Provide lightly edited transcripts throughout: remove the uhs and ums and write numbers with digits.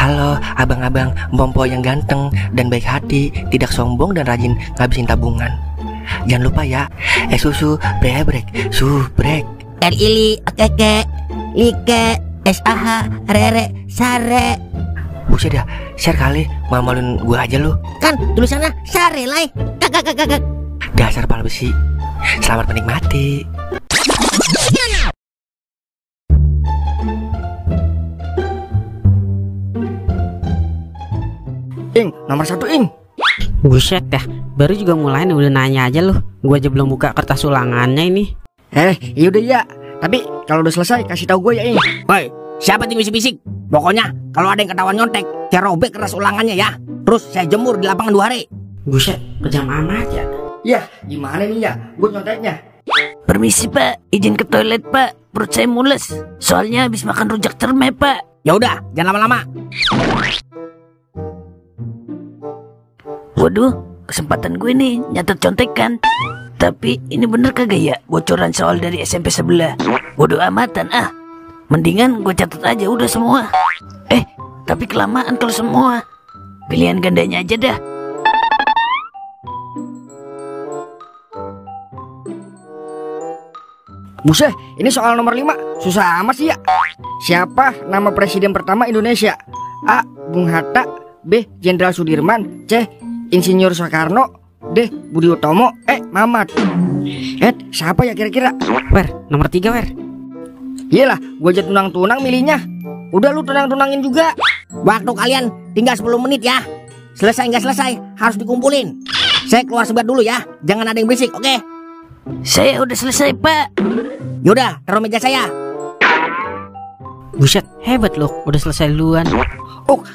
Halo abang-abang Bompo yang ganteng dan baik hati, tidak sombong dan rajin ngabisin tabungan. Jangan lupa ya, susu brebrek, subrek. Ili, keke, like, SAH, rere, sare. Buset dah, share kali, malu-maluin gue aja lu. Kan tulisannya sare lai. Kakak. Dasar pala besi. Selamat menikmati. Ing, nomor 1 Ing. Buset dah, baru juga mulai nih udah nanya aja lu. Gua aja belum buka kertas ulangannya ini. Yaudah ya. Tapi kalau udah selesai kasih tahu gue ya Ing. Woi, siapa yang bisik-bisik? Pokoknya kalau ada yang ketahuan nyontek, saya robek kertas ulangannya ya. Terus saya jemur di lapangan 2 hari. Buset, kejam amat ya. Ya, gimana nih ya? Gue nyonteknya. Permisi Pak, izin ke toilet Pak. Perut saya mules. Soalnya habis makan rujak cerme Pak. Ya udah, jangan lama-lama. Waduh, kesempatan gue nih nyatet contekan. Tapi ini bener kagak ya bocoran soal dari SMP sebelah? Bodoh amatan ah. Mendingan gue catat aja udah semua. Tapi kelamaan kalau semua. Pilihan gandanya aja dah. Buset, ini soal nomor 5. Susah amat sih ya. Siapa nama presiden pertama Indonesia? A. Bung Hatta, B. Jenderal Sudirman, C. Insinyur Soekarno, D. Budi Utomo, Mamat. Siapa ya kira-kira? Wer, nomor 3 Wer. Iyalah, gue aja tunang-tunang milihnya. Udah lu tunang-tunangin juga. Waktu kalian tinggal 10 menit ya. Selesai nggak selesai harus dikumpulin. Saya keluar sebentar dulu ya. Jangan ada yang berisik, oke? Saya udah selesai Pak. Yaudah, taruh meja saya. Buset, hebat lu, udah selesai duluan.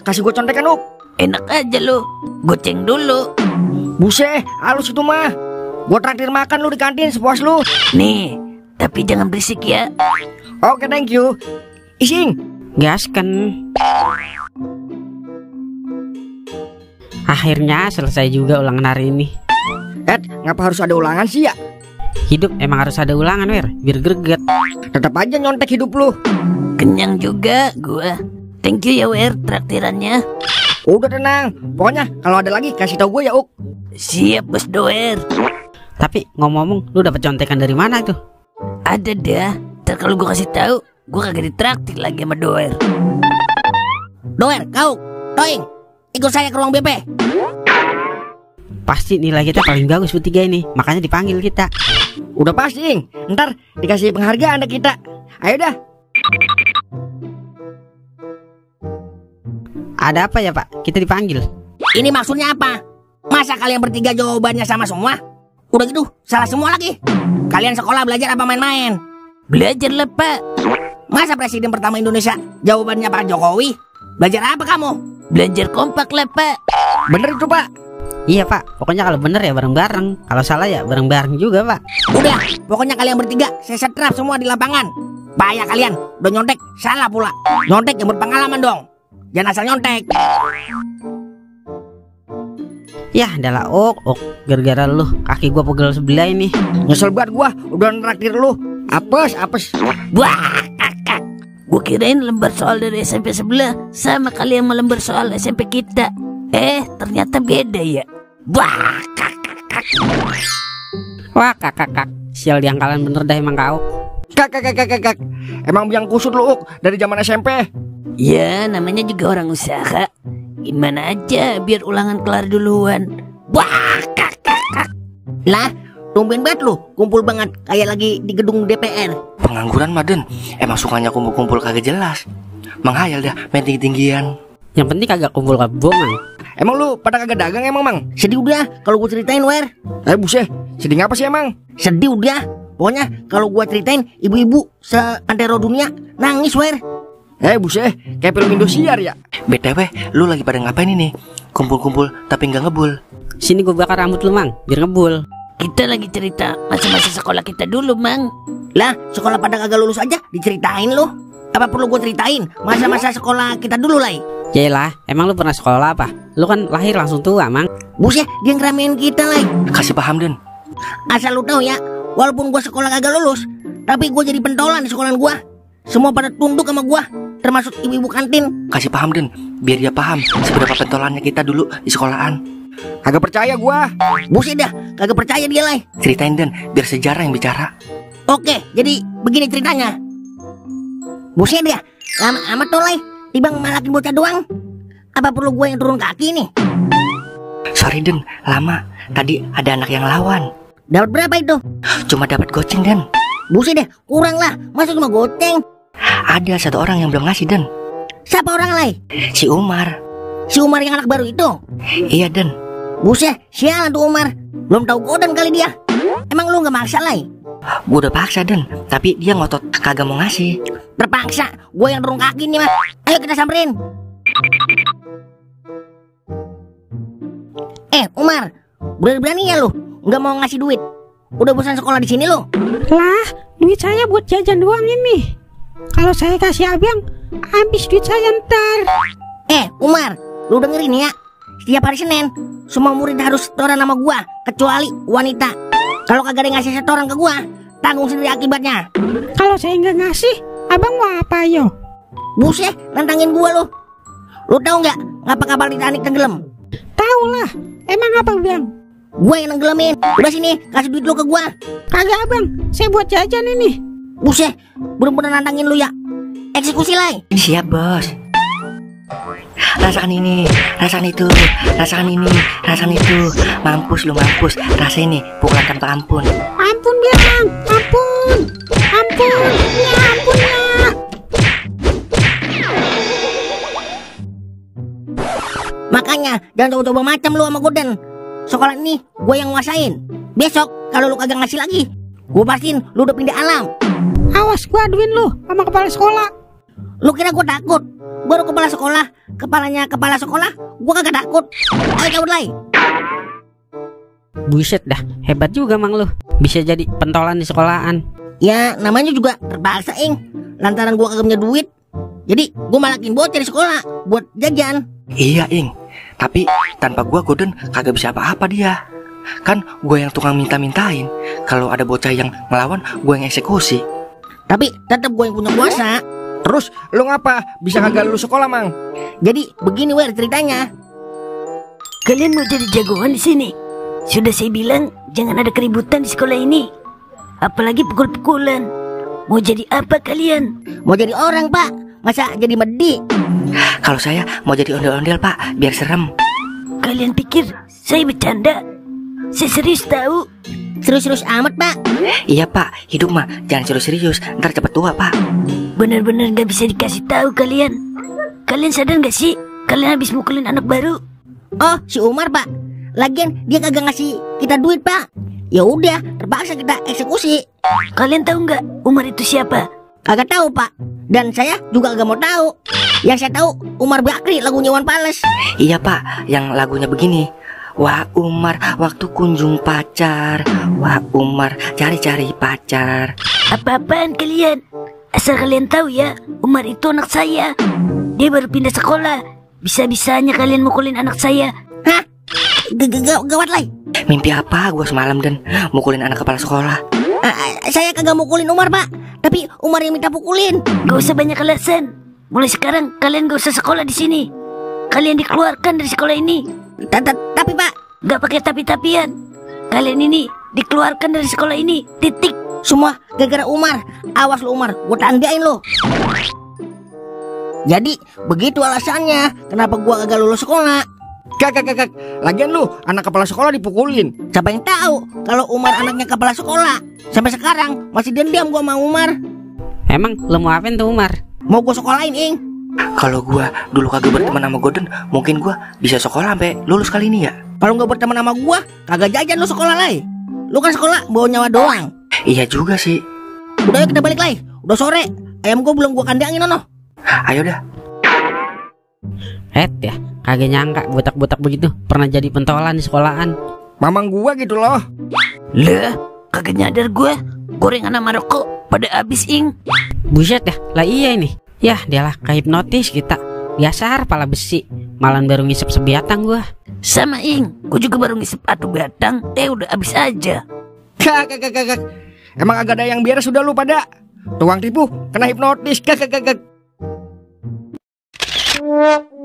Kasih gue contekan Enak aja lu. Goceng dulu. Buset, halus itu mah. Gue traktir makan lu di kantin sepuas lu. Nih, tapi jangan berisik ya. Oke, thank you. Ising. Gaskan. Akhirnya selesai juga ulangan hari ini. Ngapa harus ada ulangan sih ya? Hidup emang harus ada ulangan Wer, biar greget. Tetap aja nyontek hidup lu. Kenyang juga gua. Thank you ya Wer traktirannya. Udah tenang. Pokoknya kalau ada lagi kasih tahu gue ya Uk. Siap Bos Doer. Tapi ngomong-ngomong, lu dapet contekan dari mana tuh? Ada dah. Ntar kalau gua kasih tahu, gua kagak ditraktir lagi sama Doer. Doer, kau, Toing, ikut saya ke ruang BP. Pasti nilai kita paling bagus bertiga ini, makanya dipanggil kita. Udah pasti Ing. Ntar dikasih penghargaan ada kita. Ayo dah. Ada apa ya Pak? Kita dipanggil. Ini maksudnya apa? Masa kalian bertiga jawabannya sama semua? Udah gitu, salah semua lagi. Kalian sekolah belajar apa main-main? Belajar lah Pak. Masa presiden pertama Indonesia jawabannya Pak Jokowi? Belajar apa kamu? Belajar kompak lah Pak. Bener itu Pak. Iya Pak, pokoknya kalau bener ya bareng-bareng. Kalau salah ya bareng-bareng juga Pak. Udah, pokoknya kalian bertiga saya setrap semua di lapangan. Bahaya kalian, udah nyontek, salah pula. Nyontek yang berpengalaman dong. Jangan asal nyontek. Ya adalah gara-gara lu kaki gua pegel sebelah ini. Nyesel banget gua udah nraktir lu. Apes. Wah, kakak. Gua kirain lembar soal dari SMP sebelah sama kali yang melembar soal SMP kita. Ternyata beda ya. Wah, kakak. Wah kakak. Sial diangkalan bener dah emang kau. Kak. Emang biang kusut lu Uk dari zaman SMP. Ya, namanya juga orang usaha. Gimana aja biar ulangan kelar duluan. Wah, kakak. Lah, tumben banget lu, kumpul banget kayak lagi di gedung DPR. Pengangguran Maden, emang sukanya kumpul-kumpul kagak jelas. Menghayal dah main tinggi-tinggian. Yang penting kagak kumpul kabongan. Emang lu pada kagak dagang emang Mang? Sedih udah kalau gue ceritain Wer. Buset, sedih ngapa sih emang? Sedih udah. Pokoknya kalau gue ceritain ibu-ibu seantero dunia nangis Wer. Buset, kayak film Indosiar ya. BTW, lu lagi pada ngapain ini? Kumpul-kumpul tapi nggak ngebul. Sini gua bakar rambut lu Mang, biar ngebul. Kita lagi cerita masa-masa sekolah kita dulu Mang. Lah, sekolah pada kagak lulus aja diceritain lu. Apa perlu gue ceritain masa-masa sekolah kita dulu Lai? Yaelah, emang lu pernah sekolah apa? Lu kan lahir langsung tua Mang. Buset, dia ngeramein kita Lai. Kasih paham Den. Asal lu tahu ya, walaupun gue sekolah kagak lulus, tapi gue jadi pentolan di sekolahan gue. semua pada tunduk sama gua, termasuk ibu-ibu kantin. Kasih paham Den, biar dia paham seberapa pentolannya kita dulu di sekolahan. Kagak percaya gua. Buset dah, kagak percaya dia Lai. Ceritain Den, biar sejarah yang bicara. Oke, jadi begini ceritanya. Buset dah, lama amat tuh Lai, tiba ngalakin bocah doang. Apa perlu gua yang turun kaki nih? Sorry Den, lama. Tadi ada anak yang lawan. Dapat berapa itu? Cuma dapat goceng Den. Buset deh, kurang lah, masa cuma goceng? Ada satu orang yang belum ngasih Den. Siapa orang Lai? Si Umar. Si Umar yang anak baru itu? Iya Den. Buset, sialan tuh Umar. Belum tahu godan kali dia. Emang lu gak maksa Lai? Gue udah paksa Den, tapi dia ngotot kagak mau ngasih. Terpaksa, gue yang turun kaki nih mah. Ayo kita samperin. Umar, berani-berani ya lu nggak mau ngasih duit. Udah bosan sekolah di sini lu. Lah, duit saya buat jajan doang ini. Kalau saya kasih abang, habis duit saya ntar. Umar, lu dengerin ya. Setiap hari Senin, semua murid harus setoran sama gua, kecuali wanita. Kalau kagak ada yang ngasih setoran ke gua, tanggung sendiri akibatnya. Kalau saya nggak ngasih, abang mau apa yo? Buset, nantangin gua lu. Lu tahu nggak ngapa kapal Titanic tenggelam? Tahu lah, emang apa bang? Gue yang nenggelamin. Udah sini, kasih duit lu ke gua. Kagak bang, saya buat jajan ini. Buset, bener-bener nantangin lu ya. Eksekusi Lai. Siap bos. Rasakan ini, rasakan itu, rasakan ini, rasakan itu. Mampus lu mampus. Rasa ini, pukulan tanpa ampun. Ampun bang, ampun, ampun, ya ampun ya. Makanya jangan coba-coba macam lu sama Goden. Sekolah ini gue yang nguasain. Besok kalau lu kagak ngasih lagi, gue pastiin lu udah pindah alam. Awas gue aduin lu sama kepala sekolah. Lu kira gue takut? Baru kepala sekolah, kepalanya kepala sekolah, gue kagak takut. Ayo cabut Lai. Buset dah, hebat juga mang lu. Bisa jadi pentolan di sekolahan. Ya namanya juga terpaksa Ing. Lantaran gue kagak punya duit, jadi gue malakin bocah di sekolah buat jajan. Iya Ing, tapi tanpa gua Goden kagak bisa apa-apa dia. Kan gue yang tukang minta-mintain. Kalau ada bocah yang ngelawan, gue yang eksekusi. Tapi tetap gue yang punya kuasa. Terus lu ngapa bisa kagak lulus sekolah mang? Jadi begini wer ceritanya. Kalian mau jadi jagoan di sini? Sudah saya bilang jangan ada keributan di sekolah ini. Apalagi pukul-pukulan. Mau jadi apa kalian? Mau jadi orang Pak, masa jadi medi? Kalau saya mau jadi ondel-ondel Pak, biar serem. Kalian pikir saya bercanda? Saya serius tahu. Serius-serius amat Pak. Iya Pak, hidup mah jangan serius-serius, ntar cepet tua Pak. Benar-benar gak bisa dikasih tahu kalian. Kalian sadar gak sih? Kalian habis mukulin anak baru. Oh, si Umar Pak. Lagian dia kagak ngasih kita duit Pak. Ya udah, terpaksa kita eksekusi. Kalian tahu nggak Umar itu siapa? Kagak tahu Pak. Dan saya juga gak mau tahu. Yang saya tahu Umar Bakri lagunya Wan Pales. Iya Pak, yang lagunya begini. Wah Umar waktu kunjung pacar. Wah Umar cari-cari pacar. Apa-apaan kalian? Asal kalian tahu ya, Umar itu anak saya. Dia baru pindah sekolah. Bisa-bisanya kalian mukulin anak saya. Hah? Gawat Lai. Mimpi apa gua semalam Dan? Mukulin anak kepala sekolah. Saya kagak mukulin Umar Pak, tapi Umar yang minta pukulin. Gak usah banyak alasan. Mulai sekarang kalian gak usah sekolah di sini. Kalian dikeluarkan dari sekolah ini. Tapi Pak, gak pakai tapi-tapian. Kalian ini dikeluarkan dari sekolah ini. Titik. semua gara-gara Umar. Awas lu Umar, gua tandain lu. Jadi begitu alasannya kenapa gua kagak lulus sekolah. Kak, lagian lu anak kepala sekolah dipukulin. Siapa yang tahu kalau Umar anaknya kepala sekolah. Sampai sekarang masih dendam gua sama Umar. Emang lu mau apain tuh Umar? Mau gua sekolahin Ing. Kalau gua dulu kagak berteman sama Goden, mungkin gua bisa sekolah sampai lulus kali ini ya. Kalau nggak berteman sama gua, kagak jajan lu sekolah Lai. Lu kan sekolah bawa nyawa doang. Iya juga sih. Udah yuk kita balik Lai. Udah sore. Ayam gua belum gua kandangin ono. Ayo dah. Ya, kagak nyangka botak-botak begitu pernah jadi pentolan di sekolahan. Mamang gua gitu loh. Lah, kagak nyadar gue. Gorengan sama rokok pada habis Ing. Buset ya, lah iya ini. Yah, dialah kehipnotis kita. Biasa pala besi. Malan baru ngisep sebiatang gua. Sama Ing, gue juga baru ngisep atu batang. Udah habis aja. Kak. Emang agak ada yang beres sudah lu pada. Tukang tipu kena hipnotis. Gak.